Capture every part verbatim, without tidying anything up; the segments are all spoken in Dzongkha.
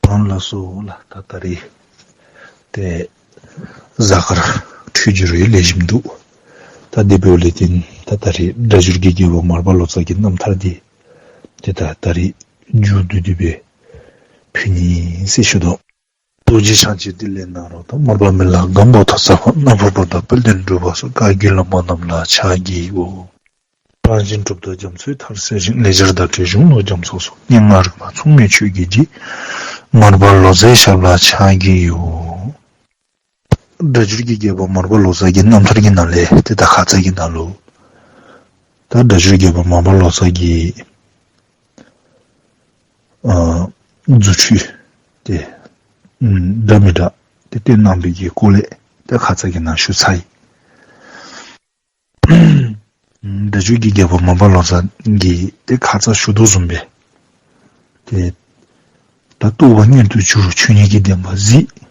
ཨ་ལགས་སོ་ལགས། ད་ད་རིས་ཏེ་གཟའ་སྐར་འཕྲོད་སྦྱོར་ཡང་ལེགས་ཤོམ་འདུག། ད་དེ་འབདཝ་ལས་བརྟེན་ད་ད་རིས་སྒྲ་སྒྱུར་གྱི་རྒྱལ་པོ་མར་པ་ལོ་ཙཱ་གི་རྣམ་ཐར་འདི་ཏེ་ད་ད་རིས་མཇུག་བསྡུ་སྟེ་སྦེ་ཕུལ་ནི་ཟེར་ཞུ་དོ། རྡོ་རྗེ་འཆང་ཆེན་དེ་ལས་ནཱ་རོ་དང་། མར་པ་མི་ལ་སྒམ་པོ་ཐོག་ཚད་ཕག། སྣ་ཕུ་པོ་ཏ་དཔལ་ལྡན་འབྲུག་པ་སོགས། བཀའ་བརྒྱུད་བླ་མ་རྣམས་ལ་ཕྱག་བགྱིའོ། རང་བཞིན་གྲུབ་མཐའ་རྒྱ་མཚོའི་མཐར་གསལ་ཞིང་། ལེགས་སྦྱར་བརྡ་སྤྲོད་གཞུང་ལུགས་རྒྱ་མཚོ་སོགས། སྙན་ངག་རིག་པ་མཚུངས་མེད་ཆོས་ཀྱི་རྗེ། མར་པ་ལོ་ཙཱའི་ཞབས་ལ་ཕྱག་བགྱིའོ། སྒྲ་སྒྱུར་གྱི་རྒྱལ་པོ་མར་པ་ལོ་ཙཱ་གི་རྣམ་ཐར་གྱི་ནང་ལས་ཏེ་ད་ཁ་ཙ་གི་ནང་ལུ་ད་སྒྲ་སྒྱུར་རྒྱལ་པོ་མར་པ་ལོ་ཙཱ་གིས་ཨ་རྫུ་འཕྲུལ་ཏེ་ཨམ་འདྲ་མི་འདྲ་ཏེ་སྟོན་གནང་བའི་གི་སྐོར་ལས་ཏེ་ཁ་ཙ་གི་ནང་ཞུ་ཚར་ཡི། སྒྲ་སྒྱུར་གྱི་རྒྱལ་པོ་མར་པ་ལོ་ཙཱ་གིས་ཏེ་ཁ་ཙ་ཞུ་དོ་བཟུམ་སྦེ་ཏེ་ད་རྟོགས་པ་མངོན་དུ་གྱུར། ཆོས་ཉིད་ཀྱི་བདེན་པ་གཟིགས།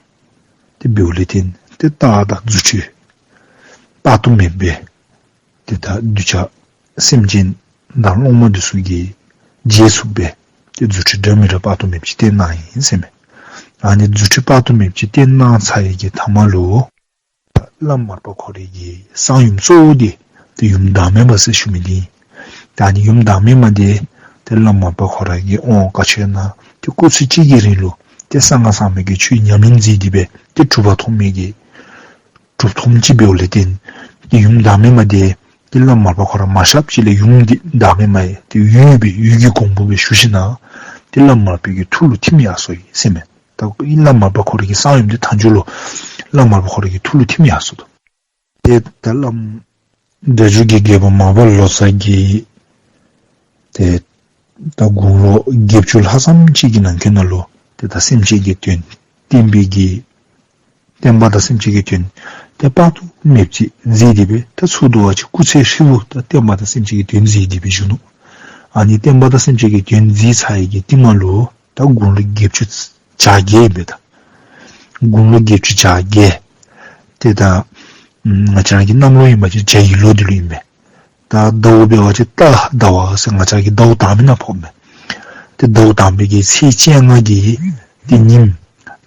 ཏེ་འབདཝ་ལས་བརྟེན་ཏེ་རྟགས་དང་རྫུ་འཕྲུལ་དཔག་ཏུ་མེད་པའི་ཏེ་ད་གདུལ་བྱ་སེམས་ཅན་དང་སློབ་མ་འདི་ཚུ་གི་རྗེས་སུ་སྦེ་ཏེ་རྫུ་འཕྲུལ་འདྲ་མི་འདྲ་དཔག་ཏུ་མེདཔ་ཅིག་སྟོན་གནང་ཡི་ཟེར་མས། ཨ་ནི་རྫུ་འཕྲུལ་དཔག་ཏུ་མེདཔ་ཅིག་སྟོན་གནང་ཚར་ཡི་གི་མཐའ་མ་ལུ་བླམ་མར་པ་ཁོ་རའི་གི་གསང་ཡུམ་གཙོ་བོ་འདི་ཏེ་ཡུམ་བདག་མེད་མ་ཟེར་ཞུ་མི་འདི་ཨིན། ད་ཨ་ནི་ཡུམ་བདག་མེད་མ་འདི་ཏེ་བླམ་མར་པ་ཁོ་ར་གི་དབང་བཀའ་ཆོས་ནང་ཏེ་སྐུ་ཚེ་གཅིག་གི་རིང་ལུ་ཏེ་གསང་སྔགས་ཟབ་མོའི་གི་ཆོས་ཉམས་ལེན་མཛད་དེ་སྦེ་ཏེ་གྲུབ་པ་ཐོབ་མི་གི་གྲུབ་ཐོབ་ཅིག་འབདཝ་ལས་བརྟེན་ཏེ་ཡུམ་བདག་མེད་མ་འདི་ཏེ་བླམ་མར་པ་ཁོ་ར་མ་གཤགསཔ་ཅིག་ལས་ཡུམ་འདི་བདག་མེད་མ་ཡང་ཏེ་འོད་སྦེ་འོད་ཀྱི་གོང་བུ་སྦེ་ཞུ་ཞིནམ་ལས་ཏེ་བླམ་མར་པའི་གི་ཐུགས་ལུ་ཐིམ་ཡར་སོ་ཡི་ཟེར་མས། ད་བླམ་མར་པ་ཁོ་རའི་གི་གསང་ཡུམ་འདི་མཐའ་མཇུག་ལུ་བླམ་མར་པ་ཁོ་རའི་གི་ཐུགས་ལུ་ཐིམ་ཡར་སོ་དོ། ཏེ་ད་བླམ་སྒྲ་སྒྱུར་གྱི་རྒྱལ་པོ་མར་པ་ལོ་ཙཱ་གིས་ཏེ་ད་དགུང་ལོ་བརྒྱད་ཅུ་ལྷགཔ་ཙམ་ཅིག་གི་ནང་འཁོད་ནང་ལུ་ཏེ་ད་སེམས་ཅན་གྱི་དོན་བསྟན་པའི་གི་བསྟན་པ་དང་སེམས་ཅན་གྱི་དོན་ཏེ་དཔག་ཏུ་མེདཔ་ཅིག་མཛད་དེ་སྦེ་ད་ཚུར་དུ་བ་ཅིན་སྐུ་ཚེ་ཧྲིལ་བུ་ད་བསྟན་པ་དང་སེམས་ཅན་གྱི་དོན་མཛད་དེ་སྦེ་བཞུགས་ནུག། ཨ་ནི་བསྟན་པ་དང་སེམས་ཅན་གྱི་དོན་མཛད་ཚར་ཡི་གི་རྟིང་མ་ལུ་ད་དགུང་ལོ་བརྒྱད་ཅུ་གྱ་བརྒྱད་ཨིན་པས། ད་དགུང་ལོ་བརྒྱད་ཅུ་གྱ་བརྒྱད་ཏེ་ད་ང་བཅས་ར་གི་གནམ་ལོ་ཨིན་པ་ཅིན་གྱ་ཡི་ལོ་འདི་ལུ་ཨིན་པས། ད་ཟླཝ་འབད་བ་ཅིན་རྟ་ཟླ་བ་ཟེར་ང་བཅས་ཀྱི་ཟླཝ་དང་པའི་ནང་ཕོགཔ་མས། ཏེ་ཟླཝ་དང་པའི་གི་ཚེས་བཅོ་ལྔ་གི་ཏེ་ཉིནམ་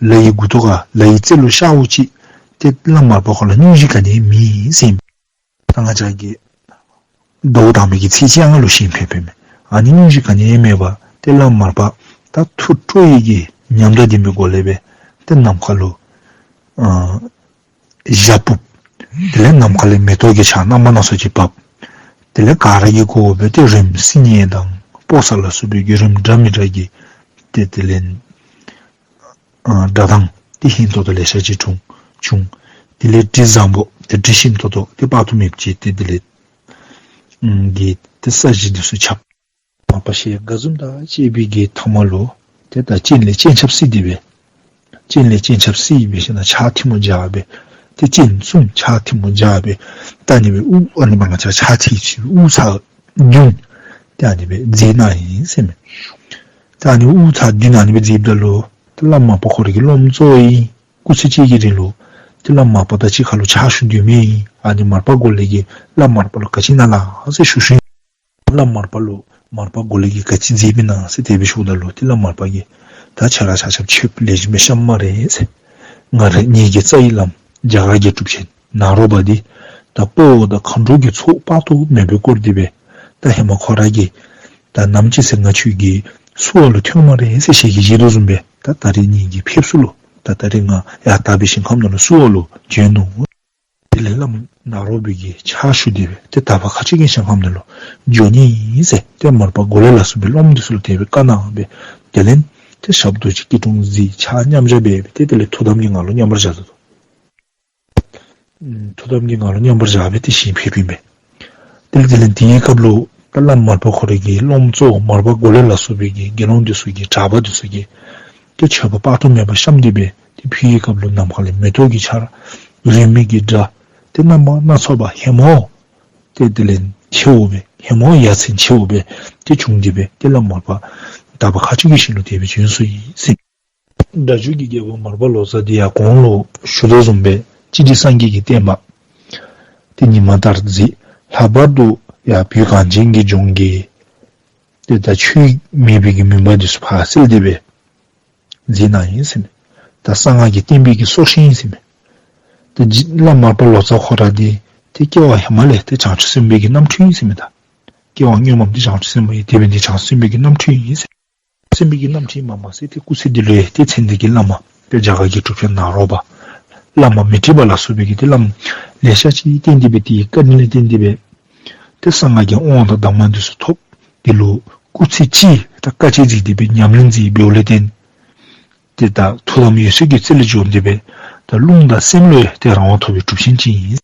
ལ་ཡི་མགུ་ཏོ་ཁར་ལ་ཡི་རྩེ་ལུ་ཤརཝ་ཅིག་ཏེ་བླམ་མར་པ་ཁོ་ལུ་སྙུང་གཞི་ག་ནི་ཡང་མེད་ཟེར་ཨིན་པས། ད་ང་བཅས་ཀྱི་ཟླཝ་དང་པའི་གི་ཚེས་བཅོ་ལྔ་ལུ་ཞིང་ཕེབས་ཕེབསཔ་མས། ཨ་ནི་སྙུང་གཞི་ག་ནི་ཡང་མེད་པར་ཏེ་བླམ་མར་པ་ད་ཐུགས་སྤྲོ་བའི་གི་ཉམས་དང་ལྡན་པའི་སྒོ་ལས་སྦེ་ཏེ་ནམ་མཁའ་ལུ་ཨ་ཞབས་ཕུབ། དེ་ལས་ནམ་མཁའ་ལས་མེ་ཏོག་གི་ཆར་རྣམ་པ་སྣ་ཚོགས་ཅིག་བབས། དེ་ལས་ག་ར་གིས་གོ་བ་སྦེ་ཏེ་རོལམོ་སིལ་སྙན་དང་སྤོ་ས་ལ་སོགས་པའི་གི་རོལམོ་འདྲ་མི་འདྲ་གི་ཏེ་དེ་ལས་ཨ་སྒྲ་གདངས་ཏེ་སྙན་ཏོང་ཏོ་ལེ་ཤ་ཅིག་བྱུང་བྱུང་། དེ་ལས་དྲི་བཟང་པོ་ཏེ་དྲི་ཞིམ་ཏོང་ཏོ་ཏེ་དཔག་ཏུ་མེདཔ་ཅིག་ཏེ་དེ་ལས་ཨམ་གི་ཏེ་ས་གཞི་འདི་ཚུ་ཁྱབ། མ་པ་ཤེལ་དགའ་འཛུམ་དང་བཅས་པའི་གི་མཐའ་མ་ལུ་ཏེ་ད་སྤྱན་ལས་སྤྱན་ཆབ་བསིལ་ཏེ་སྦེ་སྤྱན་ལས་སྤྱན་ཆབ་བསིལ་སྦེ་ཞིནམ་ལས་ཕྱག་ཐལ་མོ་སྦྱར་སྦེ་ཏེ་སྤྱན་གསུམ་ཕྱག་ཐལ་མོ་སྦྱར་སྦེ་ད་ཨ་ནི་སྦེ་དབུ་ཨ་ནི་སྦེ་ང་བཅས་ཕྱག་ཐལ་ཅིག་དབུ་ཚར་བདུན་ཏེ་ཨ་ནི་སྦེ་མཛད་གནང་ཡི་ཟེར་མས། ད་ཨ་ནི་དབུ་ཚར་བདུན་ཨ་ནི་སྦེ་མཛདཔ་ད་ལུ་ཏེ་བླམ་མར་པ་ཁོ་རའི་གི་སློབ་མ་གཙོ་བོ་ཨིན། སྐུ་ཚེ་གཅིག་གི་རིང་ལུ་ཏེ་བླམ་མར་པ་དང་གཅིག་ཁར་ལུ་ཕྱག་ཞུ་སྡོད་མི་ཨིན། ཨ་ནི་མར་པ་མགོ་ལས་ཀྱིས་བླམ་མར་པ་ལུ་ག་ཅི་ཨིན་ན་ལགས་ཟེར་ཞུ་ཞུཝ་ཨིན། བླམ་མར་པ་ལུ་མར་པ་མགོ་ལས་ཀྱིས་ག་ཅི་མཛདཔ་ཨིན་ན་ཟེར་དེ་སྦེ་ཞུཝ་ད་ལུ་ཏེ་བླམ་མར་པ་གིས་ད་ཁྱེད་ར་ཆ་ཁྱབ་ཆོསཔ་ལེགས་ཤོམ་སྦེ་བཤམས་སྨ་རེ་ཟེར། ང་ར་ངེ་གི་རྩ་བའི་བླམ་རྒྱ་གར་གྱི་གྲུབ་ཆེན་ནཱ་རོ་པ་འདི་ད་དཔའ་བོ་དང་མཁའ་འགྲོ་གི་ཚོགས་དཔག་ཏུ་མེད་པས་བསྐོར་ཏེ་སྦེ་ད་ཧེ་མ་ཁོ་ར་གིས་ད་ནམ་ཅིག་ཟེར་ང་ཁྱོད་ཀྱི་བསུ་བ་ལུ་ཐོན་སྨ་རེ་ཟེར་ཞལ་གྱིས་བཞེས་དོ་བཟུམ་སྦེ་ད་ད་རིས་ངེ་གི་ཕེབས་བསུ་ལུ་ད་ད་རིས་ང་ཡར་དག་པའི་ཞིང་ཁམས་ནང་ལུ་བསུ་བ་ལུ་བྱོན་ནུག། དེ་ལས་བླམ་ནཱ་རོ་པའི་གིས་ཕྱག་ཞུ་སྟེ་སྦེ་ཏེ་ད་བར་ཁ་ཅིག་གི་ཞིང་ཁམས་ནང་ལུ་འགྱོ་ནི་ཨིན་ཟེར་ཏེ་མར་པ་མགོ་ལས་ལ་སོགས་པའི་སློབ་མ་འདི་ཚུ་ལུ་དེ་སྦེ་བཀའ་གནང་སྦེ་དེ་ལས་ཏེ་ཞབས་རྡོ་རྗེ་སྐྱིལ་ཀྲུང་མཛད་ཕྱག་མཉམ་བཞག་འབད་སྦེ་ཏེ་དེ་ལས་ཐུགས་དམ་གྱི་ངང་ལུ་མཉམ་པར་བཞག་ད་དོ། ཐུགས་དམ་གྱི་ངང་ལུ་མཉམ་པར་བཞག་སྦེ་ཏེ་ཞིང་ཕེབསཔ་ཨིན་པས། དེ་ལས་དེ་ལས་དེའི་སྐབས་ལུ་ད་བླམ་མར་པ་ཁོ་རའི་གི་སློབ་མ་གཙོ་བོ་མར་པ་མགོ་ལས་ལ་སོགས་པའི་གི་དགེ་སློང་འདི་ཚུ་གིས་གྲྭ་པ་འདི་ཚུ་གིས་ཏེ་མཆོད་པ་དཔག་ཏུ་མེད་པ་བཤམས་ཏེ་སྦེ་ཏེ་ཕུལ་བའི་སྐབས་ལུ་ནམ་མཁའ་ལས་མེ་ཏོག་གི་ཆར་རོལ་མོའི་གི་སྒྲ་ཏེ་རྣམ་པ་སྣ་ཚོགས་པ་ཧེ་མ་ཏེ་དེ་ལས་ཆེཝ་སྦེ་ཧེ་མ་ཡ་མཚན་ཆེཝ་སྦེ་ཏེ་བྱུང་སྟེ་སྦེ་ཏེ་བླམ་མར་པ་དག་པ་མཁའ་སྤྱོད་ཀྱི་ཞིང་ལུ་དེ་སྦེ་བྱོན་སོ་ཡི་ཟེར། སྒྲ་སྒྱུར་གྱི་རྒྱལ་པོ་མར་པ་ལོ་ཙཱ་འདི་ཡང་གོང་ལུ་ཞུ་དོ་བཟུམ་སྦེ་སྤྱི་ཏི་སངས་རྒྱས་ཀྱི་བསྟན་པ་ཏེ་ཉི་མ་ལྟར་མཛད། ལྷག་པར་དུ་ཡང་བོད་གངས་ཅན་གྱི་ལྗོངས་ཀྱི་ཏེ་ད་ཆོས་མེད་པའི་གི་མུན་པ་འདི་ཚུ་ཕར་བསལ་ཏེ་སྦེ་ མཛད་གནང་ཡི་ཟེར་མས། ད་གསང་སྔགས་ཀྱི་བསྟན་པའི་གི་སྲོག་ཤིང་ཨིན་ཟེར་མས། ད་རྗེ་བླམ་མར་པ་ལོ་ཙཱ་ཁོ་ར་འདི་ཏེ་སྐྱེ་བ་ཧེ་མ་ལས་ཏེ་བྱང་ཆུབ་སེམས་དཔའི་གི་རྣམ་འཕྲུལ་ཨིན་ཟེར་མས། ད་སྐྱེ་བ་སྔོན་མ་འདི་བྱང་ཆུབ་སེམས་དཔའ་ཨིན། དེ་འབད་ནི་འདི་བྱང་ཆུབ་སེམས་དཔའི་གི་རྣམ་འཕྲུལ་ཨིན་ཟེར། སེམས་དཔའི་གི་རྣམ་འཕྲུལ་མ་མ་ཟད་ཏེ་སྐུ་ཚེ་འདི་ལུ་ཡང་ཏེ་མཚན་ལྡན་གྱི་བླ་མ་ཏེ་རྒྱ་གར་གྱི་གྲུབ་ཆེན་ནཱ་རོ་པ་བླ་མ་མཻ་ཏྲི་པ་ལ་སོགས་པའི་གི་ཏེ་བླམ་ལེ་ཤ་ཅིག་བསྟེན་ཏེ་སྦེ་དེའི་བཀའ་དྲིན་ལས་བརྟེན་ཏེ་སྦེ་ཏེ་གསང་སྔགས་ཀྱི་དབང་དང་གདམས་ངག་འདི་ཚུ་ཐོབ། དེ་ལུ་སྐུ་ཚེ་གཅིག་ད་དཀའ་སྤྱད་མཛད་དེ་སྦེ་ཉམས་ལེན་མཛད་འབདཝ་ལས་བརྟེན་ཏེ་ད་ཐུགས་དམ་འོད་གསལ་གྱི་རྩེ་ལས་བྱོན་ཏེ་སྦེ་ད་རླུང་དང་སེམས་ལུ་ཡང་ཏེ་རང་དབང་ཐོབ་པའི་གྲུབ་ཆེན་ཅིག་ཨིན།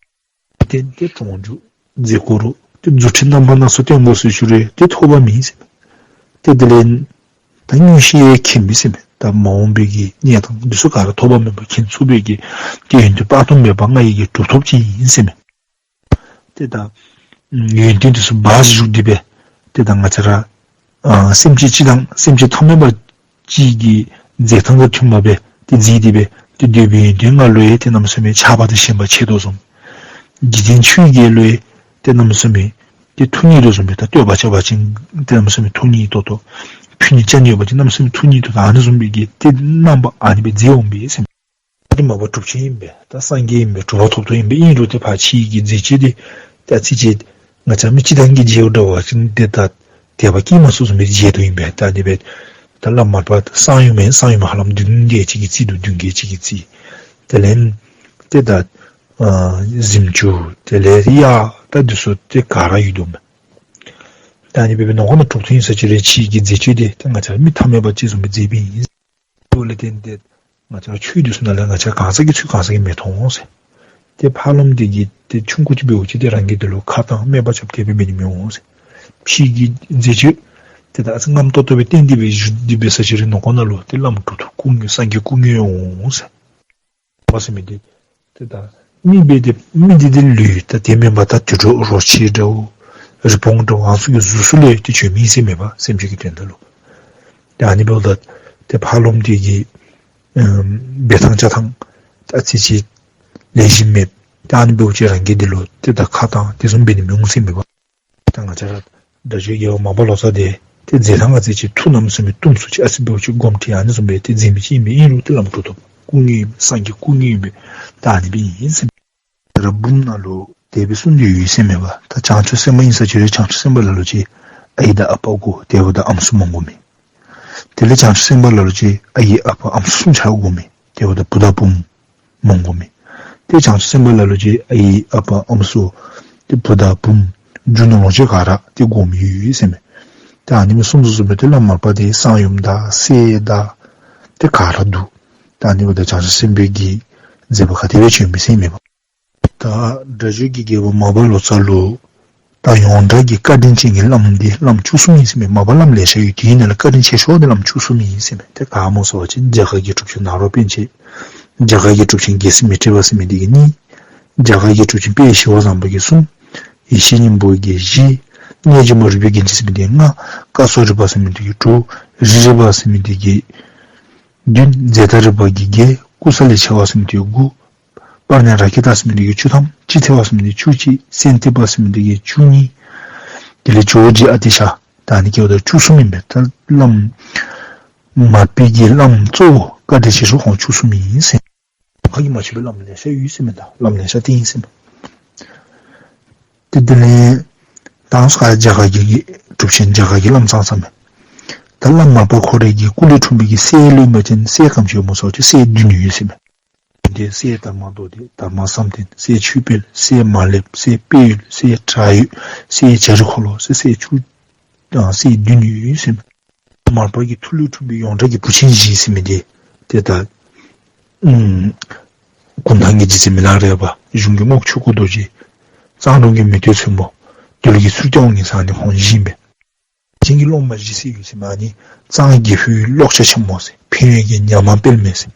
དེ་ལས་ཏེ་གྲོང་འཇུག་མཛད་དགོ་རུང་ཏེ་རྫུ་འཕྲུལ་རྣམ་པ་སྣ་ཚོགས་སྟོན་དགོ་ཟེར་ཞུ་རུང་ཏེ་ཐོགས་པ་མེད་ཟེར་མས། ཏེ་དེ་ལས་ད་མངོན་ཤེས་མཁྱེན་པས་ཟེར་མས། ད་མ་འོངས་པའི་གི་གནས་སྟངས་འདི་ཚུ་ག་ར་ཐོགས་པ་མེད་པར་མཁྱེན་ཚུགས་པའི་གི་ཏེ་ཡོན་ཏན་དཔག་ཏུ་མེད་པ་མངའ་བའི་གི་གྲུབ་ཐོབ་ཅིག་ཨིན་ཟེར་མས། ཏེ་ད་ཡོན་ཏན་འདི་ཚུ་སྦ་བཞུགས་ཏེ་སྦེ་ཏེ་ད་ང་བཅས་ར་ཨ་སེམས་ཅན་སྤྱིར་བཏང་སེམས་ཅན་ཐ་མལ་པ་ཅིག་གི་མཛད་ཐངས་དང་མཐུན་པ་སྦེ་ཏེ་མཛད་དེ་སྦེ་ཏེ་འདོད་པའི་ཡོན་ཏན་ལྔ་ལུ་ཡང་ཏེ་གནམ་མེད་ས་མེད་ཆགས་པ་དང་ཞེན་པ་ཆེ་དོ་བཟུམ། འཇིག་རྟེན་ཆོས་བརྒྱད་ལུ་ཡང་ཏེ་གནམ་མེད་ས་མེད་ཏེ་ཐུགས་མཉེས་དོ་བཟུམ་སྦེ་ད་བསྟོད་པ་རྐྱབ་པ་ཅིན་ཏེ་གནམ་མེད་ས་མེད་ཐུགས་མཉེས་ཏོག་ཏོ། ཕུལ་ནི་ཅ་ནི་ཡོད་པ་ཅིན་གནམ་མེད་ས་མེད་ཐུགས་མཉེས་ཏོག་ཏོ། ཨ་ནི་བཟུམ་སྦེ་གི་ཏེ་རྣམ་པ་ཨ་ནི་སྦེ་མཛད་འོང་པས་ཟེར་མས། ཏེ་མ་པ་གྲུབ་ཆེན་ཨིན་པས། ད་སངས་རྒྱས་ཨིན་པས། གྲུབ་པ་ཐོབ་ཐོབ་ཨིན་པས། ཨིན་རུང་ཏེ་ཕར་ཕྱི་གི་མཛད་སྤྱོད་འདི་ད་ཨ་ཙི་ཅིག་ང་བཅས་མི་སྤྱིར་བཏང་གིས་མཇལཝ་འདྲ་བ་ཅིན་ཏེ་ད་དད་པ་སྐྱེ་མ་ཚུགས་བཟུམ་སྦེ་མཇལ་དོ་ཨིན་པས། ད་དེ་སྦེ་ད་བླམ་མར་པ་གསང་ཡུམ་ཨིན། གསང་ཡུམ་ཧ་ལམ་བདུན་བརྒྱད་ཅིག་གི་རྩིས་འདུག། བདུན་བརྒྱད་ཅིག་གི་རྩིས། དེ་ལས་ཏེ་ད་ཨ་གཟིམ་ཆུང་དེ་ལས་གཡག་ད་འདི་ཚུ་ཏེ་ག་ར་ཡོད་དོ་མས། ད་ཨ་ནི་སྦེ་སྦེ་ནང་ཁོག་ནང་གྲུབ་ཐོབ་ཨིན་ས་ཅིག་རུང་ཕྱི་གི་མཛད་སྤྱོད་འདི་ད་ང་བཅས་མི་ཐ་མལ་པ་ཅིག་བཟུམ་སྦེ་མཛད་པའི་ཨིན། དེ་ལས་བརྟེན་ཏེ་ང་བཅས་ཆོས་འདི་ཚུ་ནང་ལས་ང་བཅས་གང་ཟག་གི་ཚུལ་གང་ཟག་གིས་མི་མཐོང་ཟེར། ཏེ་ཕར་ལམ་འདི་གི་ཏེ་ཆུང་ཀུ་ཅིག་འབདཝ་ཅིག་ཏེ་རང་གིས་འདི་ལུ་ཁ་བཏང་སྨད་པ་རྐྱབ་སྟེ་སྦེ་འབད་ནི་མི་འོང་ཟེར། ཕྱི་གི་མཛད་སྤྱོད་ཏེ་ད་རྔམ་ཏོག་ཏོ་སྦེ་བསྟན་ཏེ་སྦེ་བཞུགས་ཏེ་འབད་ས་ཅིག་རུང་ནང་ཁོག་ནང་ལུ་ཏེ་བླམ་གྲུབ་ཐོབ་སྐུ་དངོས་སངས་རྒྱས་སྐུ་དངོས་འོང་ཟེར། པ་ཟེར་མི་འདི་ཏེ་ད་མི་འབད་དེ་མི་འདི་ཏེ་ལུས་ད་དེ་མེན་པར་ད་དུད་འགྲོ་རོ་ཁྱི་འདྲཝ་རི་བོང་འདྲཝ་ཨ་ནི་ཚུ་གི་གཟུགས་སུ་ལུ་ཡང་ཏེ་བྱོན་མི་ཨིན་ཟེར་མས་པ། སེམས་ཅན་གྱི་དོན་དག་ལུ། ཏེ་ཨ་ནི་འབདཝ་ད་ཏེ་ཕར་ལམ་འདི་གི་ཨམ་འབད་ཐངས་བྱ་ཐངས་ད་ཨ་ཙི་ཅིག་ལེགས་ཤོམ་མེད། ཏེ་ཨ་ནི་འབདཝ་ཅིག་རང་གིས་འདི་ལུ་ཏེ་ད་ཁ་བཏང་དེ་བཟུམ་འབད་ནི་མི་འོང་ཟེར་མས་པ། ད་ང་བཅས་ར་སྒྲ་སྒྱུར་རྒྱལ་བ་མར་པ་ལོ་ཙཱ་འདི་ཏེ་མཛད་ཐངས་ཨ་ཙི་ཅིག་ཐུགས་གནམ་མེད་ས་མེད་གཏུམ་སུ་ཅིག་ཨ་ཙི་འབདཝ་ཅིག་སྒོམ་ཁྲིད་ཨ་ནི་བཟུམ་སྦེ་ཏེ་མཛད་མི་ཅིག་ཨིན་པས། ཨིན་རུང་ཏེ་བླམ་གྲུབ་ཐོབ་སྐུ་དངོས་ཨིན་པས། སངས་རྒྱས་སྐུ་དངོས་ཨིན་པས། ད་ཨ་ནི་སྦེ་ཨིན་ཟེར་མས། ར་འབུམ་ནང་ལུ་དེ་སྦེ་གསུངས་ཏེ་ཡོད་ཟེར་མས་པ། ད་བྱང་ཆུབ་སེམས་དཔའ་ཨིན་ས་ཅིག་རུང་བྱང་ཆུབ་སེམས་དཔའ་ལ་ལུ་ཅིག་ཨའི་དང་ཨ་པ་དགོ། དེ་འབདཝ་ད་ཨམ་སྲུ་མ་དགོ་མས། དེ་ལས་བྱང་ཆུབ་སེམས་དཔའ་ལ་ལུ་ཅིག་ཨའི་ཨ་པ་ཨམ་སྲུ་གསུམ་ཆ་ར་དགོ་མས། དེ་འབདཝ་ད་བུ་དང་བུམོ་མ་དགོ་མས། ཏེ་བྱང་ཆུབ་སེམས་དཔའ་ལ་ལུ་ཅིག་ཨའི་ཨ་པ་ཨམ་སྲུ་ཏེ་བུ་དང་བུམོ་རྒྱུ་ནོར་ལོངས་སྤྱོད་ག་ར་ཏེ་དགོ་མི་ཡོད་ཟེར་མས། ཏེ་ཨ་ནི་མི་གསུངས་དོ་བཟུམ་སྦེ་ཏེ་བླམ་མར་པ་འདི་གསང་ཡུམ་དང་སྲས་དང་ཏེ་ག་ར་འདུག། ད་ཨ་ནི་འབདཝ་ད་བྱང་ཆུབ་སེམས་དཔའི་གི་མཛད་པ་ག་དེ་སྦེ་བྱོན་མི་ཟེར་མས་པ། ད་སྒྲ་སྒྱུར་གྱི་རྒྱལ་པོ་མར་པ་ལོ་ཙཱ་ལུ་ད་ཡོངས་གྲགས་ཀྱི་བཀའ་དྲིན་ཅན་གྱི་བླམ་འདི་བླམ་བཅུ་གསུམ་ཨིན་ཟེར་མས། མར་པ་བླམ་ལེ་ཤ་ཡོད། དེའི་ནང་ལས་བཀའ་དྲིན་ཆེ་ཤོས་འདི་བླམ་བཅུ་གསུམ་ཨིན་ཟེར་མས། ཏེ་ག་སྨོ་ཟེར་བ་ཅིན་རྒྱ་གར་གྱི་གྲུབ་ཆེན་ནཱ་རོ་པཎ་ཆེན། རྒྱ་གར་གྱི་གྲུབ་ཆེན་རྒྱལ་སྲས་མཻ་ཏྲི་པ་ཟེར་མི་འདི་གིས་གཉིས། རྒྱ་གར་གྱི་གྲུབ་ཆེན་དཔལ་ཞི་བ་བཟང་པོ་གིས་གསུམ། ཡེ་ཤེས་སྙིང་པོ་གིས་བཞི། རྣལ་འབྱོར་མ་རུས་པའི་རྒྱན་ཅན་ཟེར་མི་འདི་གིས་ལྔ། སྐལ་བཟང་རི་པ་ཟེར་མི་འདི་གིས་དྲུག། རི་རི་པ་ཟེར་མི་འདི་གིས་བདུན། ཛེ་ཏ་རི་པ་གིས་བརྒྱད། ཀུ་ས་ལི་ཆེ་བ་ཟེར་མི་འདི་གིས་དགུ། པྲཛྙཱ་རཀྵི་ཏ་ཟེར་མི་འདི་གིས་བཅུ་ཐམ། ཅི་ཐེ་བ་ཟེར་མི་འདི་གིས་བཅུ་གཅིག། སན་ཏི་པ་ཟེར་མི་འདི་གིས་བཅུ་གཉིས། དེ་ལས་ཇོ་བོ་རྗེ་ཨ་ཏི་ཤ། ད་ཨ་ནི་སྐྱེ་བ་ད་བཅུ་གསུམ་ཨིན་པས། ད་བླམ་མར་པའི་གི་བླམ་གཙོ་བོ་བཀའ་དྲིན་ཆེ་ཤོས་ཁོང་བཅུ་གསུམ་ཨིན་ཟེར། ཁ་གིས་མ་ཆོད་པའི་བླམ་ལེ་ཤ་ཡོད་ཟེར་མས། ད་བླམ་ལེ་ཤ་བསྟེན་ཡི་ཟེར་མས། ཏེ་དེ་ལས་ད་ང་བཅས་རྒྱ་གར་གྱི་གྲུབ་ཆེན་རྒྱ་གར་གྱི་བླམ་ཙང་ཙང་མས། ད་བླམ་མར་པ་ཁོ་རའི་གི་སྐུ་ལས་འཁྲུངས་པའི་གི་སྲས་ལུ་མ་ཅན་སྲས་ག་དེམ་ཅིག་ཡོདཔ་སྨོ་ཟེར་བ་ཅིན་སྲས་བདུན་ཡོད་ཟེར་མས། དེ་སྲས་དར་མ་མདོ་སྡེ། དར་མ་བསམ་གཏན། སྲས་ཆོས་འཕེལ། སྲས་མ་ལེབ། སྲས་དཔལ་ཡུལ། སྲས་བྲག་ཡོས། སྲས་བྱ་རི་འཁོར་ལོ་ཟེར་སྲས་བཅུ་ཨ་སྲས་བདུན་ཡོད་ཟེར་མས། མར་པ་གི་ཐུགས་ལས་འཁྲུངས་པའི་ཡོངས་གྲགས་ཀྱི་བུ་ཆེན་བཞི་ཟེར་མི་འདི་ཏེ་ད་ཨམ་གུང་ཐང་གི་རྗེ་བཙུན་མི་ལ་རས་པ། གཞུང་གི་རྔོག་ཆོས་སྐུ་རྡོ་རྗེ། གཙང་སྒྲོམ་གྱི་མེས་སྟོན་ཚོན་པོ། དོལ་གྱི་ཚུར་སྐྱོང་ངེ་ཚང་ནི་ཁོང་བཞི་ཨིན་པས། ཞིང་གི་སློབ་མ་བཞི་ཟེར་ཡོད་ཟེར་མས། ཨ་ནི་གཙང་གི་ཧུའི་ཀློག་ཆ་ཆེན་མོ་ཟེར། ཕན་ཡོན་གྱི་ཉ་མ་དཔལ་མེ་ཟེར།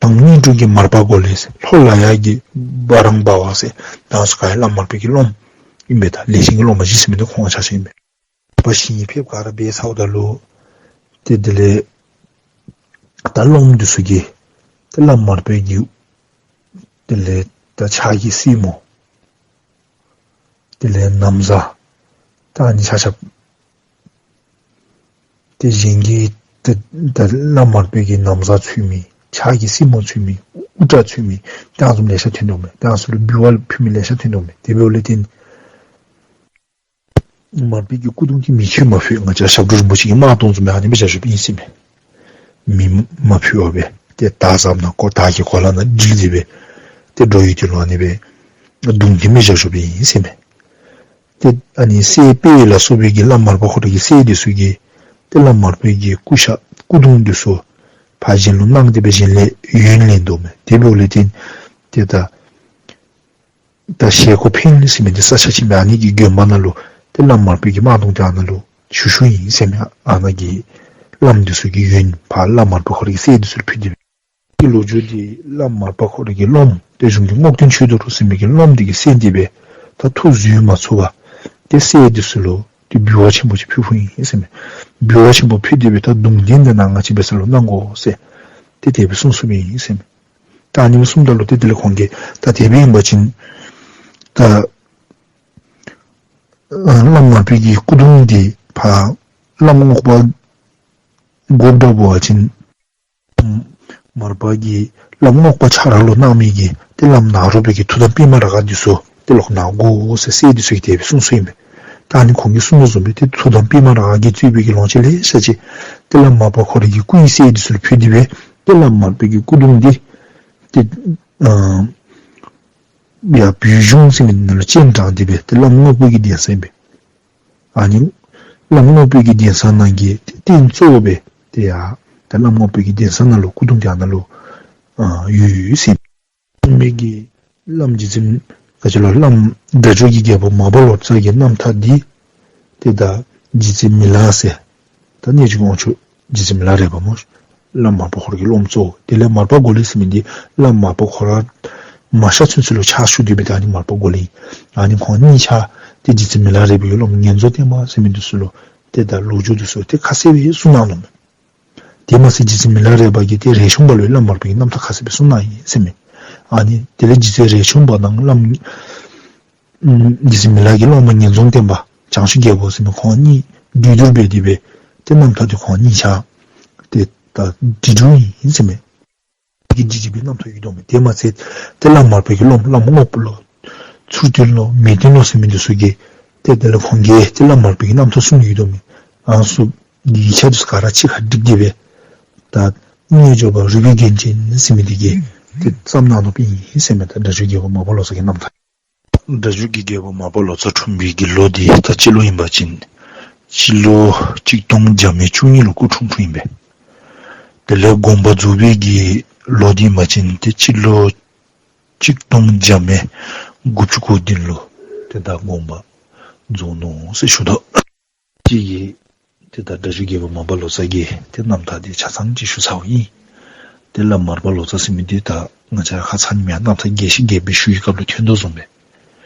དང་སྙིང་དྲུང་གི་མར་པ་གོ་ལེ་ཟེར། ལྷོ་ལ་ཡག་གི་བ་རང་བ་བ་ཟེར། ད་ང་བཅས་བླམ་མར་པའི་གི་སློབ་མ་ཨིན་པས། ད་ལེགས་ཤོམ་གྱི་སློབ་མ་བཞི་ཟེར་མི་འདི་ཁོང་ཆ་ཁྱབ་ཨིན་པས། པ་ཞིང་ཕེབས་ག་ར་འབད་ཚརཝ་ད་ལུ་ཏེ་དེ་ལས་ད་སློབ་མ་འདི་ཚུ་གིས་ཏེ་བླམ་མར་པའི་གི་དེ་ལས་ད་ཕྱག་གི་སེན་མོ། དེ་ལས་ན་བཟའ། ད་ཨ་ནི་ཆ་ཁྱབ། ཏེ་གཞན་གྱིས་ ཏེ་ད་བླམ་མར་པའི་གི་ན་བཟའ་ཚུད་མི་ཕྱག་གི་སེན་མོ་ཚུད་མི་དབུ་སྐྲ་ཚུད་མི་ཏེ་ཨ་ནི་བཟུམ་ལེ་ཤ་ཐོན་དོ་མས། ཏེ་ཨ་ནི་ཚུ་ལུ་འབུལ་བ་ཕུལ་མི་ལེ་ཤ་ཐོན་དོ་མས། དེ་འབདཝ་ལས་བརྟེན་མར་པའི་གི་སྐུ་གདུང་འདི་མེ་མཆོད་མ་ཕུལ། ང་བཅས་ཞབས་དྲུང་རིན་པོ་ཆེ་གི་དམར་གདུང་བཟུམ་སྦེ་ཨ་ནི་སྦེ་བཞག་བཞགཔ་ཨིན་ཟེར་མས། མེ་མ་ཕུལ་བར་སྦེ་ཏེ་དར་ཟབ་ནང་བཀོ་དར་གྱི་གོ་ལ་ནང་བསྒྲིལ་ཏེ་སྦེ་ཏེ་འགྲོ་ཡུལ་དེ་ལུ་ཨ་ནི་སྦེ་གདུང་འདི་མེ་བཞག་བཞགཔ་ཨིན་ཟེར་མས། ཏེ་ཨ་ནི་སྲས་དཔལ་ལ་སོགས་པའི་གི་བླམ་མར་པ་ཁོ་ར་གི་སྲས་འདི་ཚུ་གིས་ཏེ་བླམ་མར་པའི་གི་སྐུ་ཤ་སྐུ་གདུང་འདི་ཚུ་ཕར་གཞན་ལུ་གནང་སྟེ་སྦེ་གཞན་ལས་ཡོན་ལེན་དོ་མས། དེ་འབདཝ་ལས་བརྟེན་ཏེ་ད་ད་ཞལ་སྐོར་འཕེན་ཟེར་མི་འདི་ས་ཆ་ཅིག་ཨིན་པས། ཨ་ནི་གི་དགོན་པ་ནང་ལུ་ཏེ་བླམ་མར་པའི་གི་དམར་གདུང་འདི་ཨ་ནཱ་ལུ་བཞུགས་བཞུགསཔ་ཨིན་ཟེར་མས། ཨ་ནཱ་གི་བླམ་འདི་ཚུ་གིས་ཡོན་ཕར་བླམ་མར་པ་ཁོ་ར་གི་སྲས་འདི་ཚུ་ལུ་ཕུལ་ཏེ་སྦེ། གི་ལོ་རྒྱུས་འདི་བླམ་མར་པ་ཁོ་ར་གི་སློབམ་ཏེ་གཞུང་གི་རྔོག་སྟོན་ཆོས་རྡོར་ཟེར་མི་གི་སློབམ་འདི་གིས་གསན་ཏེ་སྦེ་ད་ཐུགས་བཟོད་མ་ཚུགས་པར་ཏེ་སྲས་འདི་ཚུ་ལུ་ཏེ་འབུལ་བ་ཆེན་པོ་ཅིག་ཕུལ་ཕུལཝ་ཨིན་ཟེར་མས། འབུལ་བ་ཆེན་པོ་ཕུལ་ཏེ་སྦེ་ད་གདུང་རྟེན་འདི་ནཱ་ང་བཅས་འབད་ས་ལུ་གནང་དགོ་ཟེར་ཏེ་དེ་སྦེ་གསུངས་གསུངསམ་ཨིན་ཟེར་མས། ད་ཨ་ནི་སྦེ་གསུངམ་ད་ལུ་ཏེ་དེ་ལས་ཁོང་གིས་ད་དེ་སྦེ་ཨིན་པ་ཅིན་ད་བླམ་མར་པའི་གི་སྐུ་གདུང་འདི་ཕར་བླམ་རྔོག་པ་དགོཔ་འདྲཝ་འབད་བ་ཅིན་མར་པ་གིས་བླམ་རྔོག་པ་ཁྱོད་ར་ལུ་གནང་མི་གི་ཏེ་བླམ་ནཱ་རོ་པའི་གི་ཐུགས་དམ་པདྨ་རཱ་ག་འདི་ཚུ་ཏེ་ལོག་གནང་དགོ་ཟེར་སྲས་འདི་ཚུ་གིས་དེ་སྦེ་གསུངས་གསུངསམ་ཨིན་པས། ད་ཨ་ནི་ཁོང་གིས་གསུངས་དོ་བཟུམ་སྦེ་ཏེ་ཐུགས་དམ་པདྨ་རཱ་ག་གིས་གཙོས་པའི་གི་ལོངས་སྤྱོད་ལེ་ཤ་ཅིག་ཏེ་བླམ་མར་པ་ཁོ་ར་གི་སྐུའི་སྲས་འདི་ཚུ་ལུ་ཕུལ་ཏེ་སྦེ་ཏེ་བླམ་མར་པའི་གི་སྐུ་གདུང་འདི་ཏེ་ཨ་ཡར་བོད་གཞུང་ཟེར་མི་ནང་ལུ་སྤྱན་དྲངས་ཏེ་སྦེ་ཏེ་བླམ་རྔོག་པའི་གི་གདན་ས་ཨིན་པས། ཨ་ནི་བླམ་རྔོག་པའི་གི་གདན་ས་ནང་གི་ཏེ་རྟེན་གཙོ་བོ་སྦེ་ཏེ་ཡར་ཏེ་བླམ་རྔོག་པའི་གི་གདན་ས་ནང་ལུ་སྐུ་གདུང་འདི་ཨ་ནཱ་ལུ་ཨ་ཡོད་ཡོད་ཟེར། མི་གི་བླམ་རྗེ་བཙུན་ག་ཅི་ལོ་བླམ་སྒྲ་སྒྱུར་གྱི་རྒྱལ་པོ་མར་པ་ལོ་ཙཱ་གི་རྣམ་ཐར་འདི་ཏེ་ད་རྗེ་བཙུན་མི་ལ་ཟེར་ད་གནས་འཇུག་དབང་ཕྱུག་རྗེ་བཙུན་མི་ལ་རས་པ་སྨོ། བླམ་མར་པ་ཁོ་ར་གི་སློབམ་གཙོ་བོ། དེ་ལས་མར་པ་མགོ་ལེགས་ཟེར་མི་འདི་བླམ་མར་པ་ཁོ་ར་མ་གཤགས་ཚུན་ཚོད་ལུ་ཕྱག་ཞུ་སྡོད་མི་ད་ཨ་ནི་མར་པ་མགོ་ལེགས། ཨ་ནི་ཁོང་གཉིས་ཆ་ཏེ་རྗེ་བཙུན་མི་ལ་རས་པའི་སློབམ་ངན་རྫོང་བསྟན་པ་ཟེར་མི་འདི་ཚུ་ལུ་ཏེ་ད་ལོ་རྒྱུས་འདི་ཚུ་ཏེ་ཁ་གསལ་སྦེ་གསུངས་གནང་ནུག། དེ་མ་ཚད་རྗེ་བཙུན་མི་ལ་རས་པ་གིས་ཏེ་རས་ཆུང་པ་ལུ་བླམ་མར་པའི་གི་རྣམ་ཐར་ཁ་གསལ་སྦེ་གསུངས་གནང་ཡི་ཟེར་མས། ཨ་ནི་དེ་ལས་རྗེ་བཙུན་རས་ཆུང་པ་དང་བླམ་ཨམ་རྗེ་བཙུན་མི་ལ་གི་སློབ་མ་ངན་རྫོང་བསྟན་པ་བྱང་ཆུབ་རྒྱལ་པོ་ཟེར་མི་ཁོང་གཉིས་གྲོས་བསྡུར་འབད་དེ་སྦེ་ཏེ་རྣམ་ཐར་འདི་ཁོང་གཉིས་ཆ་ཏེ་ད་བྲིས་བྲིསཝ་ཨིན་ཟེར་མས། གི་བྲིས་བྲིས་པའི་རྣམ་ཐར་ཡོད་དོ་མས། དེ་མ་ཚད་ཏེ་བླམ་མར་པའི་གི་སློབམ་བླམ་རྔོག་པ་ལོ་ཚུར་སྟོན་ལོ་མེ་སྟོན་ལོ་ཟེར་མི་འདི་ཚུ་གིས་ཏེ་དེ་ལས་ཁོང་གིས་ཏེ་བླམ་མར་པའི་གི་རྣམ་ཐར་གསུངས་ཡོད་དོ་མས། ཨ་ནི་ཚུ་གི་ཡིག་ཆ་འདི་ཚུ་ག་ར་གཅིག་ཁར་བསྒྲིགས་ཏེ་སྦེ་ད་རྣལ་འབྱོར་པ་རུས་པའི་རྒྱན་ཅན་ཟེར་མི་འདི་གིས་ཏེ་བརྩམས་གནང་དོ་ཨིན་ཟེར་མས། ད་སྒྲ་སྒྱུར་རྒྱལ་པོ་མར་པ་ལོ་ཙཱ་གི་རྣམ་ཐར། སྒྲ་སྒྱུར་གྱི་རྒྱལ་པོ་མར་པ་ལོ་ཙཱ་འཁྲུངས་པའི་གི་ལོ་འདི་ད་སྤྱི་ལོ་ཨིན་པ་ཅིན་སྤྱི་ལོ་གཅིག་སྟོང་བརྒྱ་མེད་བཅུ་གཉིས་ལུ་སྐུ་འཁྲུངས་འཁྲུངསམ་ཨིན་པས། དེ་ལས་དགོངས་པ་རྫོགས་པའི་གི་ལོ་འདི་ཨིན་པ་ཅིན་ཏེ་སྤྱི་ལོ་གཅིག་སྟོང་བརྒྱ་མེད་དགུ་བཅུ་གོ་བདུན་ལུ་ཏེ་ད་དགོངས་པ་རྫོགས་ནུག་ཟེར་ཞུ་དོ། ཅིག་གིས་ཏེ་ད་སྒྲ་སྒྱུར་རྒྱལ་པོ་མར་པ་ལོ་ཙཱ་གི་ཏེ་རྣམ་ཐར་འདི་ཆ་ཚང་ཅིག་ཞུ་ཚརཝ་ཨིན། དེ་ལས་མར་པ་ལོ་ཙཱ་ཟེར་མི་འདི་ད་ང་བཅས་ར་ཁ་ཙ་ཉིནམ་ཡང་རྣམ་ཐར་རྒྱས་ཤིང་རྒྱས་པ་སྦེ་ཞུ་བའི་སྐབས་ལུ་ཐོན་དོ་བཟུམ་སྦེ་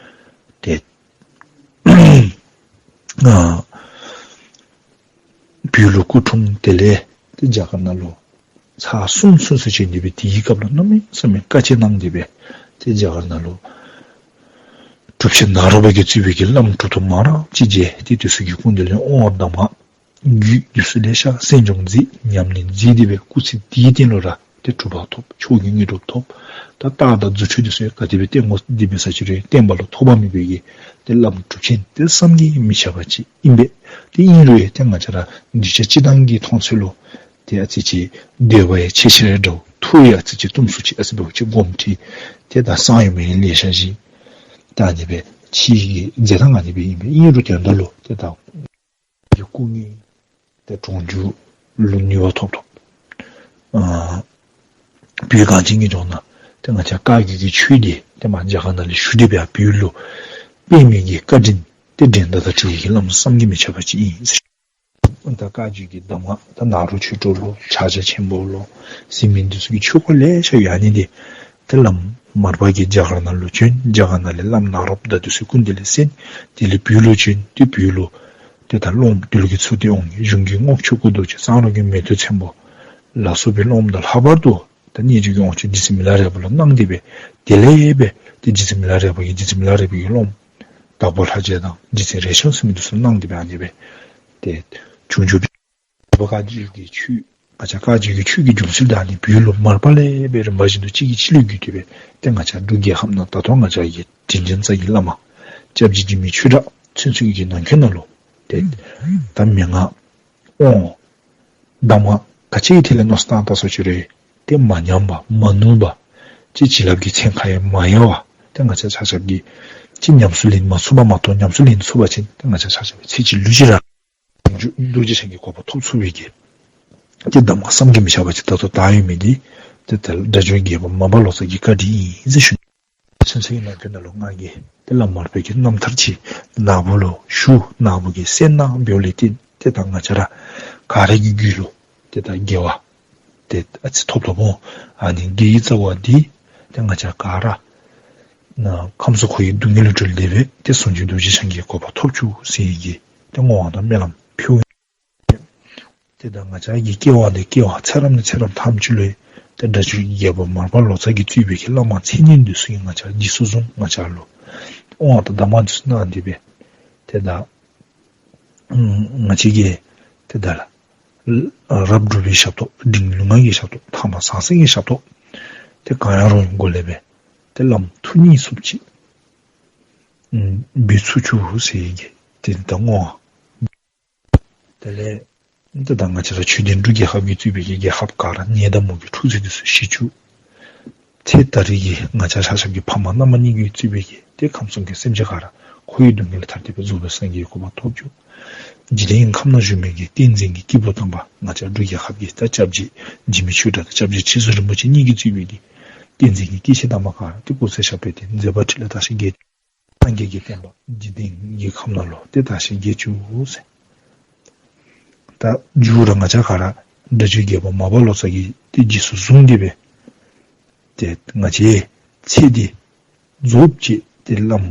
ཏེ་ཨ་བོད་ལུ་སྐུ་འཁྲུངས། དེ་ལས་ཏེ་རྒྱ་གར་ནང་ལུ་ཚར་གསུམ་ཚུན་ཚོད་བྱོན་ཏེ་སྦེ་དེའི་སྐབས་ལུ་གནམ་མེད་ས་མེད་དཀའ་སྤྱད་གནང་སྟེ་སྦེ་ཏེ་རྒྱ་གར་ནང་ལུ་གྲུབ་ཆེན་ནཱ་རོ་པ་གིས་གཙོས་པའི་གི་བླམ་གྲུབ་ཐོབ་མང་རབས་ཅིག་མཇལ། ཏེ་དེ་ཚུ་གི་སྐུ་མདུན་ལས་དབང་དམ་པ་རྒྱུད་འདི་ཚུ་ལེ་ཤ་གསན་སྦྱོང་མཛད། ཉམས་ལེན་མཛད་དེ་སྦེ་སྐུ་ཚེ་འདིའི་སྟེང་ལུ་ར་ཏེ་གྲུབ་པ་ཐོབ། མཆོག་གི་དངོས་གྲུབ་ཐོབ། ད་རྟགས་དང་རྫུ་འཕྲུལ་འདི་ཚུ་ཡང་ག་དེ་སྦེ་བསྟན་དགོ་དེ་སྦེ་ས་ཅི་རུང་བསྟན་པ་ལུ་ཐོགས་པ་མེད་པའི་གི་ཏེ་བླམ་གྲུབ་ཆེན་ཏེ་བསམ་གྱིས་མི་ཁྱབ་པ་ཅིག་ཨིན་པས། ཏེ་ཨིན་རུང་ཡང་ཏེ་ང་བཅས་ར་གདུལ་བྱ་སྤྱིར་བཏང་གི་མཐོང་ཚུལ་ལུ་ཏེ་ཨ་ཙི་ཅིག་འདོད་པ་ཡང་ཆེ་ཆེ་ར་འདྲཝ། ཐུགས་ཡང་ཨ་ཙི་ཅིག་གཏུམ་སུ་ཅིག་ཨ་ཙི་འབདཝ་ཅིག་དགོངསམ་ཁྲེལ། ཏེ་ད་གསང་ཡུམ་ཡང་ལེ་ཤ་བཞེས། ད་ཨ་ནི་སྦེ་ཕྱི་གི་མཛད་ཐངས་ཨ་ནི་སྦེ་ཨིན་པས། ཨིན་རུང་དོན་དག་ལུ་ཏེ་ད་གི་སྐུ་དངོས་ཏེ་གྲོང་འཇུག་ལུ་ནུས་པ་ཐོབ་ཐོབ། ཨ་བོད་གངས་ཅན་གྱི་ལྗོངས་ནང་ཏེ་ང་བཅས་བཀའ་བརྒྱུད་ཀྱི་ཆོས་འདི་ཏེ་མར་རྒྱ་གར་ནང་ལས་ཞུ་སྟེ་སྦེ་བོད་ལུ་སྤེལ་མི་གི་བཀའ་དྲིན་ཏེ་འགྲན་ཟླ་དང་བྲལ་བའི་གི་བླམ་བསམ་གྱིས་མི་ཁྱབ་པ་ཅིག་ཨིན་ཟེར། ད་བཀའ་བརྒྱུད་ཀྱི་གདམས་ངག་ད་ནཱ་རོ་ཆོས་གྲོགས་ལོ་ཕྱག་རྒྱ་ཆེན་པོ་ལོ་ཟེར་མི་འདི་ཚུ་གི་ཆོས་སྐོར་ལེ་ཤ་ཡོད། ཨ་ནི་འདི་ཏེ་བླམ་མར་པ་གིས་རྒྱ་གར་ནང་ལུ་བྱོན། རྒྱ་གར་ནང་ལས་བླམ་ནཱ་རོ་པ་དང་འདི་ཚུ་སྐུ་མདུན་ལས་གསན། དེ་ལས་བོད་ལུ་བྱོན། ཏེ་བོད་ལུ་ཏེ་ད་སློབམ་དེ་ལུ་གིས་ཚུད་དེ་འོང་། གཞུང་གི་རྔོག་ཆོས་སྐུ་རྡོ་རྗེ་གཙང་རོང་གི་མེས་སྟོན་ཚོན་པོ་ལ་སོགས་པའི་སློབམ་དང་ལྷག་པར་དུ་ད་རྣལ་འབྱོར་གྱི་དབང་ཕྱུག་རྗེ་བཙུན་མི་ལ་རས་པ་ལུ་གནང་སྟེ་སྦེ་དེ་ལས་སྦེ་ཏེ་རྗེ་བཙུན་མི་ལ་རས་པ་གིས་རྗེ་བཙུན་མི་ལ་རས་པའི་གི་སློབམ་དྭགས་པོ་ལྷ་རྗེ་དང་རྗེ་བཙུན་རས་ཆུང་ཟེར་མི་འདི་ཚུ་གནང་སྟེ་སྦེ་ཨ་ནི་སྦེ་ཏེ་བྱུང་བྱུངམ་སྦེ། བཀའ་བརྒྱུད་ཀྱི་ཆོས། ང་བཅས་བཀའ་བརྒྱུད་ཀྱི་ཆོས་ཀྱི་འབྱུང་ཚུལ་དང་ནི་བོད་ལུ་མར་པ་ལས་སྦེ་རིམ་པ་བཞིན་དུ་གཅིག་གིས་གཅིག་ལུ་བརྒྱུད་དེ་སྦེ་ཏེ་ང་བཅས་འབྲུག་རྒྱལ་ཁབ་ནང་ད་ལྟོ་ང་བཅས་ཀྱི་དྲིན་ཅན་རྩ་བའི་བླ་མ་སྐྱབས་རྗེ་འཇིགས་མེད་ཆོས་གྲགས་ཚུན་ཚོད་ཀྱི་ནང་འཁོད་ནང་ལུ་ཏེ་ད་མན་ངག་དབང་གདམས་ངག་ག་ཅི་ཐད་ལས་མནོ་བསམ་བཏང་ད་སོ་ཅི་རུང་ཏེ་མ་ཉམས་པ་མ་ནུབ་པ་ཅིག་བྱིན་རླབས་ཀྱི་ཚན་ཁ་ཡང་མ་ཡལ་བ་ཏེ་ང་བཅས་ཆ་ཁྱབ་ཀྱིས་ཅིག་ཉམས་སུ་ལེན་མ་ཚུགས་པ་མ་གཏོགས་ཉམས་སུ་ལེན་ཚུགས་པ་ཅིན་ཏེ་ང་བཅས་ཆ་ཁྱབ་ཀྱིས་ཚེ་གཅིག་ལུས་གཅིག་ར་རྡོ་རྗེ་འཆང་གི་གོ་འཕང་ཐོབ་ཚུགས་པའི་གི་ཏེ་གདམས་ངག་བསམ་གྱིས་མི་ཁྱབ་པ་ཅིག་ད་ལྟོ་དར་ཡོད་མི་འདི་ཏེ་ད་སྒྲ་སྒྱུར་རྒྱལ་པོ་མར་པ་ལོ་ཙཱ་གི་བཀའ་དྲིན་ཨིན་ཟེར་ཞུ་ནི། ཚུན་ཚོད་ཀྱི་ནང་འཁོད་ནང་ལུ་ང་གིས་ཏེ་བླམ་མར་པའི་གི་རྣམ་ཐར་ཅིག་ནཱ་བུ་ལུ་ཞུ་ནཱ་བུ་གིས་གསན་གནང་འབདཝ་ལས་བརྟེན་ཏེ་ད་ང་བཅས་ར་ག་ར་གི་རྒྱུད་ལུ་ཏེ་ད་དགེ་བ་ཏེ་ཨ་ཙི་ཐོབ་ཐོབ་འོང་། ཨ་ནི་དགེ་བའི་རྩ་བ་འདི་ཏེ་ང་བཅས་ག་ར་ནཱ་ཁམས་གསུམ་འཁོར་བའི་སྡུག་བསྔལ་ལས་གྲོལ་ཏེ་སྦེ་ཏེ་ཟུང་འཇུག་རྡོ་རྗེ་འཆང་གི་གོ་འཕང་ཐོབ་བཅུག་ཟེར་གྱི་ཏེ་བསྔོ་བ་དང་སྨོན་ལམ་ཕུལཝ་ཨིན། ཏེ་ད་ང་བཅས་ཀྱི་སྐྱེ་བ་ནས་སྐྱེ་བ་ཚེ་རབས་ནས་ཚེ་རབས་ཐམས་ཅད་ལུ་ཏེ་སྒྲ་སྒྱུར་རྒྱལ་པོ་མར་པ་ལོ་ཙཱ་གིས་གཙོས་པའི་གི་བླ་མ་མཚན་ཉིད་འདི་ཚུ་གིས་ང་བཅས་རྗེས་སུ་བཟུང་ང་བཅས་ལུ་དབང་དང་གདམས་ངག་འདི་ཚུ་གནང་སྟེ་སྦེ་ཏེ་ད་ང་བཅས་ཀྱིས་ཏེ་ད་ལ་རབ་སྒྲུབ་པའི་ཞབས་ཏོག་འབྲིང་ལུས་ངག་གི་ཞབས་ཏོག་ཐ་མ་ཟང་ཟིང་གི་ཞབས་ཏོག་ཏེ་གང་ཡང་རུང་གོ་ལས་སྦེ་ཏེ་བླམ་ཐུགས་མཉེས་ཚུགསཔ་ཅིག་འབད་ཚུགས་བཅུག་ཟེར་གྱི་ཏེ་ད་བསྔོ་བ། དེ་ལས་ཏེ་ད་ང་བཅས་ར་ཆོས་ལྡན་འབྲུག་རྒྱལ་ཁབ་ཀྱིས་གཙོས་པའི་གི་རྒྱལ་ཁབ་ག་ར་ནད་དང་མུ་གེ་འཁྲུག་རྩོད་འདི་ཚུ་ཞི་བཅུག། ཚེ་ད་རེས་ཀྱི་ང་བཅས་ཆ་ཁྱབ་ཀྱི་ཕ་མ་མནའ་མ་གཉིས་ཀྱིས་གཙོས་པའི་གི་ཏེ་ཁམས་གསུམ་གྱི་སེམས་ཅན་ག་ར་འཁོར་བའི་སྡུག་བསྔལ་ལས་ཐར་ཏེ་སྦེ་རྫོགས་པའི་སངས་རྒྱས་ཀྱི་གོ་འཕང་ཐོབ་བཅུག། འཇིག་རྟེན་ཁམས་ནང་བཞུགས་མི་གི་བསྟན་འཛིན་གྱི་སྐྱེས་བུ་དམ་པ་ང་བཅས་འབྲུག་རྒྱལ་ཁབ་ཀྱི་ད་སྐྱབས་རྗེ་འཇིགས་མེད་ཆོས་གྲགས་དང་སྐྱབས་རྗེ་ཁྲི་ཟུར་རིན་པོ་ཆེ་གཉིས་ཀྱིས་གཙོས་པའི་གི་བསྟན་འཛིན་གྱི་སྐྱེས་ཆེན་དམ་པ་ག་ར་ཏེ་སྐུ་ཚེ་ཞབས་པད་བརྟན་མཛད་པ་འཕྲིན་ལས་དར་ཞིང་རྒྱས། སངས་རྒྱས་ཀྱི་བསྟན་པ་འཇིག་རྟེན་གྱི་ཁམས་ནང་ལུ་ཏེ་དར་ཞིང་རྒྱས་བཅུག་ཟེར། ད་མཇུག་ར་ང་བཅས་ག་ར་སྒྲ་སྒྱུར་རྒྱལ་པོ་མར་པ་ལོ་ཙཱ་གིས་ཏེ་རྗེས་སུ་བཟུང་སྟེ་སྦེ་ཏེ་ང་བཅས་ཚེ་འདི་རྫོགསཔ་ཅིག་ཏེ་བླམ་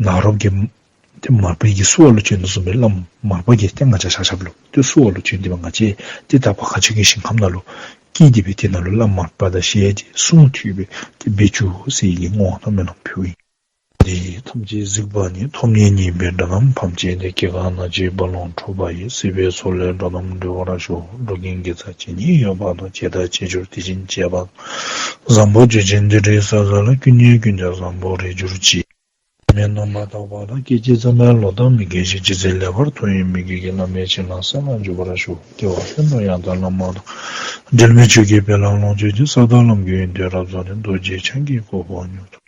ནཱ་རོཔ་ཀྱིས་ཏེ་མར་པའི་གི་བསུ་བ་ལུ་བྱོན་དོ་བཟུམ་སྦེ་བླམ་མར་པ་གིས་ཏེ་ང་བཅས་ཆ་ཁྱབ་ལུ་ཏེ་བསུ་བ་ལུ་བྱོན་ཏེ་སྦེ་ང་བཅས་ཏེ་ད་བར་མཁའ་སྤྱོད་ཀྱི་ཞིང་ཁམས་ནང་ལུ་སྐྱེས་ཏེ་སྦེ་ཏེ་ནཱ་ལུ་བླམ་མར་པ་དང་ཞལ་མཇལ་གསུང་ཐོས་སྦེ་ཏེ་འབད་བཅུག་ཟེར་གྱི་བསྔོ་བ་དང་སྨོན་ལམ་ཕུལཝ་ཨིན། འདི་ཡིས་ཐམས་ཅད་གཟིགས་པ་ཉིད། ཐོབ་ནས་ཉེས་པའི་དགྲ་རྣམས་ཕམ་བྱས་ཏེ། སྐྱེ་རྒ་ན་འཆིའི་རྦ་ཀློང་འཁྲུགས་པ་ཡི། སྲིད་པའི་མཚོ་ལས་འགྲོ་རྣམས་སྒྲོལ་བར་ཤོག། འགྲོ་ཀུན་དགེ་རྩ་ཇི་སྙེད་ཡོད་པ་དང་། བྱས་དང་བྱེད་འགྱུར་དེ་བཞིན་བྱེད་པ་དང་། བཟང་པོ་ཇི་བཞིན་དེ་འདྲའི་ས་ས་ལ། ཀུན་ནས་ཀུན་ཀྱང་བཟང་པོར་རེག་གྱུར་ཅིག། མི་རྣམས་པར་དག་པ་དང་། སྐད་ཅིག་ཙམ་ཡང་ལོག་ལྟ་མི་སྐྱེ་ཞིང་། ཇི་སྲིད་ལེགས་པར་མཐོང་བའི་མི་དགེ་བའི་བླ་མའི་བྱིན་རླབས་གསལ་ལ་འཇུག་པར་ཤོག། སྐྱེ་བ་ཀུན་ཏུ་ཡང་དག་བླ་མ་དང་། འབྲལ་མེད་ཆོས་ཀྱི་དཔལ་ལ་ལོངས་སྤྱོད་ཅིང་། ས་དང་ལམ་གྱི་ཡོན་ཏན་རབ་རྫོགས་ནས། རྡོ་རྗེ་འཆང་གི་གོ་འཕང་མྱུར་ཐོབ།